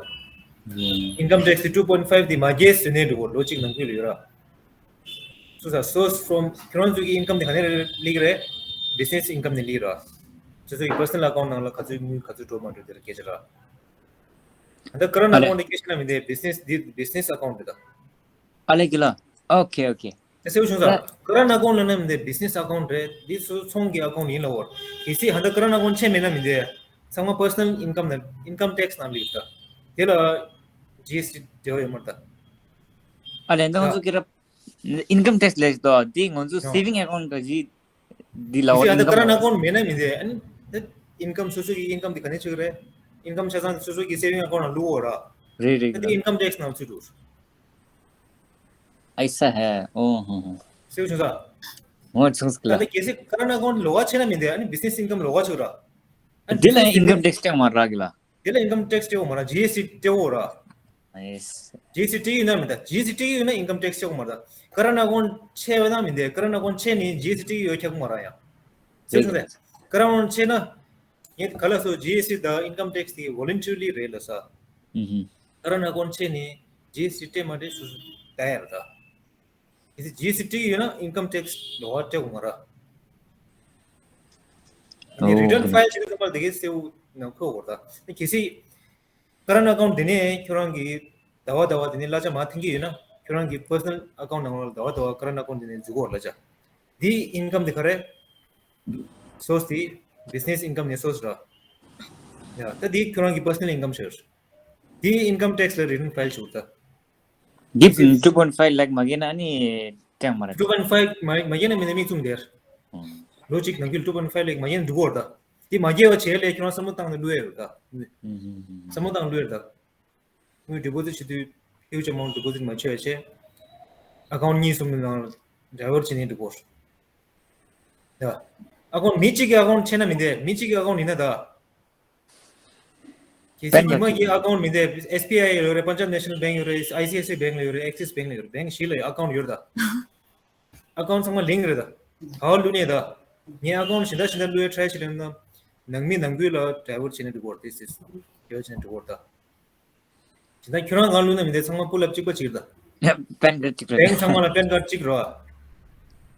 ཨུམ། income tax དེ་two point five དེ་མ་བརྒལ་ཟེར་ནས་འགྲིག་གོ། ལོ་གཅིག་ནང་ཁུལ་ལ་ཡོད་ར། སོ་ས་source from ཁྱོད་རང་ཚོ་གི་income དེ་ག་ནས་སླེབས་ཀྱི་རེད། business income ནས་སླེབས་ར། སོ་སོ་གི་personal account ནང་ལ་ག་ཚོད་དངུལ་ག་ཚོད་འགྲོ་མ་འགྲོ་དེ་ལ་སྐད་ཆ་ར། ད་current ཨ་ལས། account དེ་སྐད་ཆ་ན་མི་འདི་business འདི་business account རེད་ད། ཨ་ལས་གི་ལ། ཨོ་ཁེ་ཨོ་ཁེ། ད་སེའུ་ཆུང་ས། ད་current account ལ་ན་མི་འདི་business account རེད། འདི་སོ་སོ་ཚོང་གི་account ཡིན་ལ་འོར། གལ་སྲིད་ཧ་ད་current account ཆད་མེད་ན་མི་འདི། ཚང་མ་personal income ནང་income tax ནང་ལ་ཡོད་ད། དེ་ལ་G S T འབྲེལ་བ་ཡོད་མ་རེད་ད། ཨ་ལས་ད་ང་ཚོ་ད་ཀི་ར། income tax ལས་ཏོ་འདི་ང་ཚོ་ཨོ། saving account ག་ཅི་འདི་ལ་ཨོ་ཨ་ད་income current ལ། account མེད་ན་མི་འདི་ཨ་ནི་ད་income སོ་སོ་གི་income འདི་ག་ནས་ཆགས་རེད། income ཆ་ཚང་སོ་སོ་གི་saving account ལ་བླུག་འོ་ར། རེད་རེད་ད་འདི་རེད། income tax ནང་ཚུད་འགྲོ། ཨའི་ས་ཧེ་ཨོ་ཧོ་ཧོ། སེའུ་ཆུང་ས། ངོ་ཆུང་སྐྱིད་ད་ལ། ད་གལ་སྲིད་current account ལོགས་ཆགས་ན་མི་འདི་ཨ་ནི་business income ལོགས་ཆགས་ར། ཨ་འདི་ལ་business income tax སྤྲད་མ་རག་གི་ལ། དེ་ལ་income tax སྤྲད་དགོས་མ་རེད། G S T སྤྲད་དགོས་ར། ཨེས། G S T སྤྲད་ཀྱི་ཡོད་ན་མི་འདུག G S T སྤྲད་ཀྱི་ཡོད་ན་income tax སྤྲད་དགོས་མ་རེད། current account ཆད་པ་ན་མི་འདུག current account ཆད་ནས་G S T སྤྲད་ཀྱི་ཡོད་ཁྱབ་མ་རེད་ཡ། ཟེར་སོང་ཟེར། current account ཆད་ན། ངས་ག་ལ་སོ་G S T དང་income tax དེ་voluntarily རེད་ལ་ས། ཨུ་ཧུ། current account ཆད་ནས་G S T སྤྲད་མ་སྤྲད་སོ་སོ་ལྟ་ཡ་རེད་ད། གལ་སྲིད་G S T སྤྲད་ཀྱི་ཡོད་ན་income tax ལོགས་ཀ་སྤྲད་དགོས་མ་རེད། ཨ་ནི་ཨོ་return file བྱེད་དུས་ཙམ་པ་དེ་གའི་སེའུ་ནང་འཁོད་དགོས་རེད་ད། གལ་སྲིད་current account དེ་ནས་ཁྱོད་རང་གི་ཟླ་བ་ཟླ་བ་དེ་ནས་གླ་ཆ་མར་འཐེན་གྱི་ཡོད་ན་ཁྱོད་རང་གི་personal account ནང་ལ་ཟླ་བ་ཟླ་བ་current account དེ་ནས་འཛུལ་གྱི་ཡོད་རེད་གླ་ཆ། དེའི་income དེ་ག་རེ། source དེ་business income ནས་source རེད། ཡ་ད་དེ་ཁྱོད་རང་གི་personal income ཆགས་རེད། དེའི་income tax ལ་return file བྱེད་དགོས་རེད་ད། འདི་two point five lakh མ་བརྒལ་ན་ནི་སྤྲད་མ་རེད། two point five མ་མ་བརྒལ་ན་མི་ནས་མིག་བཙུམ་དེར། ཨང་། ལོ་གཅིག་ནང་ཁུལ་two point five lakh མ་བརྒལ་ན་འགྲིག་གི་རེད་ད། དེ་མ་བརྒལ་བ་བྱས་ལས་ཁྱོད་རང་བསམ་བློ་བཏང་ནས་བླུག་ཡ་ཡོད་ད། ཨུ་ཧུ་ཧུ་ཧུ། བསམ་བློ་བཏང་བླུག་ཡ་ད། དངུལ་deposit བྱེད་དུས་huge amount deposit མ་བྱས་བྱས། account གཉིས་གསུམ་གྱི་ནང་divert བྱས་ནས་འགྲིག་གི་རེད། ད། account མི་གཅིག་གི་account ཆད་ན་མི་འདུག་མི་གཅིག་གི་account ཡིན་ན་ད། གལ་སྲིད་ཉི་མ་གི་account མི་འདུག S B I ཡོད་རེད། Punjab National Bank ཡོད་རེད། I C I C I Bank ལ་ཡོད་རེད། Axis Bank ལ་ཡོད་རེད། bank བཞི་ལ་account ཡོད་རེད་ད། account ཚང་མ་link རེད་ད། ག་བ་བླུགས་ནས་ད། ངའི་account གཞན་དག་གཞན་དག་བླུགས་ཡ་try བྱེད་ལེན་ན། ནང་མི་ནང་ཁུལ་ལ་divert་བྱས་ནས་འགྲོ་གི་ཡོད་རེད། This is divert་བྱས་ནས་འགྲོ་གི་ཡོད་རེད་ད། ད་ཁྱོད་རང་གང་བླུགས་ན་མི་འདི་ཚང་མ་པུལ་ཨབ་གཅིག་པ་གཅིག་རེད་ད། པན་ཀར་ཌ་གཅིག་རེད། བེང་ཚང་མ་ལ་པན་ཀར་ཌ་གཅིག་རེད་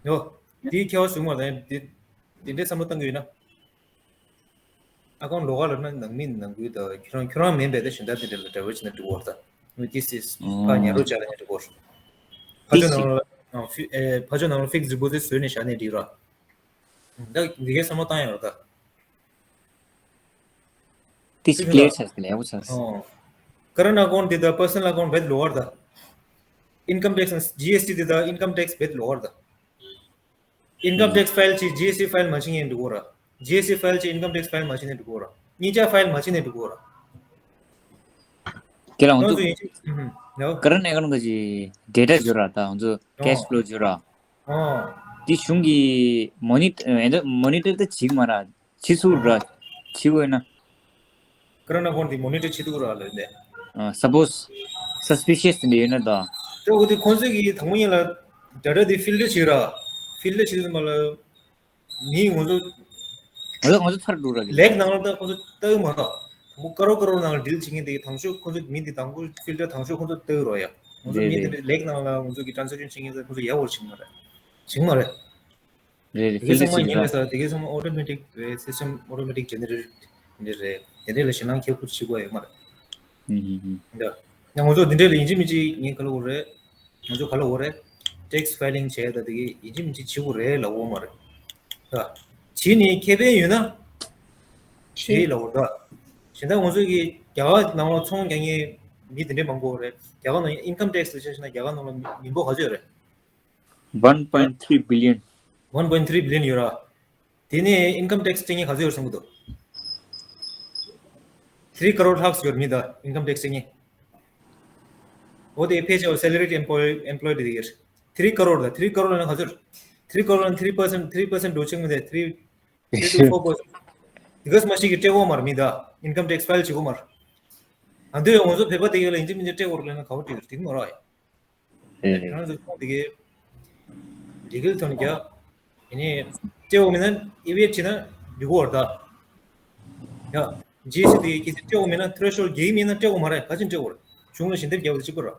བ། ཡོ། དེའི་ཁྱད་པར་ཟུག་མ་རེད་དེ། དེ་འདྲའི་བསམ་བློ་བཏང་གི་ཡོད་ན། ཨ་ཁོང་ལོགས་ཀ་ལ་ན་ནང་མི་ནང་ཁུལ་དང་ཁྱོད་རང་ཁྱོད་རང་མིན་པའི་ད་གཞན་དག་དེ་འདྲ་ལ་divert་བྱས་ནས་འགྲོ་གི་ཡོད་རེད་ད། This is་ཕར་ཉར་རོགས་བྱས་ལ་ཉར་འགྲོ་གི་ཡོད་རེད། ཕར་ཕྱོགས་ནང་ལ་ཨ་ཕི་ཨེ་ཕར་ཕྱོགས་ནང་ལ་fixed deposit་བཟོས་ནས་བཞག་ནས་འགྲིག་ར། ད་འདི་གའི་བསམ་བློ་བཏང་ཡོད་རེད་ད། This clear་ཆགས་ལེགས་པོ་ཆགས། ཨོ། current account་འདི་དང་personal account་བེད་ལོག་ར་ད། Income tax་དང་GST་འདི་དང་income tax་བེད་ལོག་ར་ད། Income tax file་ཅིག་GST file་མ་བྱེད་ངེས་འགྲོ་གོ་ར། GST file་ཅིག་income tax file་མ་བྱེད་ནས་འགྲོ་གོ་ར། གཉིས་ཆ་file་མ་བྱེད་ནས་འགྲོ་གོ་ར། དེ་ལ་ང་ཁོང་ཚོ་ཚོ་ཡིན་གཅིག་ཨུ་ཧུམ་ཡོ། current account་གི་data་བརྗོད་ར་ད་ང་ཚོ་cash flow་བརྗོད་ར། ཨོ། དེ་གཞུང་གི་monitor་ཨེ་འདྲ་monitor་ད་བྱེད་མ་ར་བྱེད་ཚུགས་ར་བྱེད་དགོས་ན། current account་དེ་monitor་བྱེད་ཐུབ་ར་ལ་འདི། ཨ་suppose suspicious་དེ་འདྲ་ཡོད་ན་ད། ད་འོ་དེ་ཁོང་ཚོས་ཀྱི་དང་པོ་ཉིད་ལ་data་དེ་filter་བྱེད་ར། filter་བྱེད་དུས་མ་ལ་མི་ང་ཚོ་ང་ཚོ་ང་ཚོ་ཚར་འགྲོ་ར་གི། ལེག་ནང་ལ་ད་ཁོང་ཚོ་ལྟ་གི་མ་ར། དང་པོ་ཀ་རོ་ཀ་རོ་ནང་ལ་deal་བྱེད་མཁན་དེ་དང་ཤོས་ཁོང་ཚོ་མི་དེ་དང་པོ་filter་དང་ཤོས་ཁོང་ཚོ་ལྟ་གི་ར་ཡ། ང་ཚོ་མི་དེ་འདྲ་ལེག་ནང་ལ་ང་ཚོ་གི་transaction་བྱེད་མཁན་ཚོ་ཁོང་ཚོ་ཡག་པོ་བྱེད་མ་རེད། བྱེད་མ་རེད། རེད་རེད། དེ་གའི་ཚང་མ་filter་ཉན་བྱེད་ལ་ས་དེ་གའི་ཚང་མ་automatic་རེད། system automatic generated་འདི་རེད། དེ་འདྲ་ལ་ཞེད་སྣང་ཁྱད་པར་བྱེད་དགོས་ཡོད་མ་རེད། ཨུ་ཧུམ་ཧུམ། འདི། ཡང་ང་ཚོ་འདི་འདྲ་ལ་ཡིན་གཅིག་མིན་གཅིག་ངས་ག་ལ་འོ་རེད། ང་ཚོ་ག་ལ་འོ་རེད། tax filing་བྱས་ད་དེ་གའི་ཡིན་གཅིག་མིན་གཅིག་བྱེད་དགོས་རེད་ལབ་འོ་མ་རེད། ད། བྱེད་ནས་ཁེ་ཕན་ཡོད་ན། བྱེད་ལབ་འོ་ད། གཞན་དག་ང་ཚོ་གི་རྒྱ་གར་ནང་ལ་ཚོང་རྒྱག་མཁན་མི་དེ་འདྲ་མང་པོ་རེད། རྒྱ་གར་ནང་income tax་ལ་ཆ་བཞག་ན་རྒྱ་གར་ནང་ལ་མི་མི་འབོར་ག་ཚོད་རེད། one point three billion། one point three billion་ཡོད་ར། དེ་ནས་income tax་སྤྲད་མཁན་ག་ཚོད་ཡོད་བསམ་གི་འདུག three crore་ལྷག་ཙམ་ཡོད་རེད་མི་ད་income tax་སྤྲད་མཁན། འོ་དེ་ཕལ་ཆེ་བ་salaried employee employed་དེ་ཡོད། three crore་ད་three crore་ལ་ན་ག་ཚོད་རེད། three crore་ལ་three percent three percent་འགྲོ་ཆེན་མོ་དེ་three three to four percent། དེ་ག་ཙམ་ཞིག་གི་སྤྲད་གོ་མ་རེད་མི་ད་income tax file་བྱེད་གོ་མ་རེད། ཨ་འདོད་ཡོད་ང་ཚོ་བོད་པ་དེ་ག་ལ་ཡིན་གཅིག་མིན་གཅིག་སྤྲད་གོ་རེད་ལབ་ན་ག་བ་སྤྲད་ཡོད་རེད་དེ་གི་མ་རེད་ཡ། རེད་རེད། ཁྱེད་རང་ཚོ་ཁོང་དེ་གའི་legal་ཐོག་ནས་རྒྱག་ཡིན་ནའི་སྤྲད་འོང་མིན་ན་evict་བྱེད་ན་འགྲིག་གི་རེད་ད། ཡ། GST་དེ་གའི་གལ་སྲིད་སྤྲད་འོང་མིན་ན་threshold་བརྒལ་མིན་ན་སྤྲད་འོང་མ་རེད། ག་ཅིན་སྤྲད་འོང་རེད། གཞུང་ལ་ཞལ་འདེབས་རྒྱག་པ་དེ་གཅིག་པ་རེད།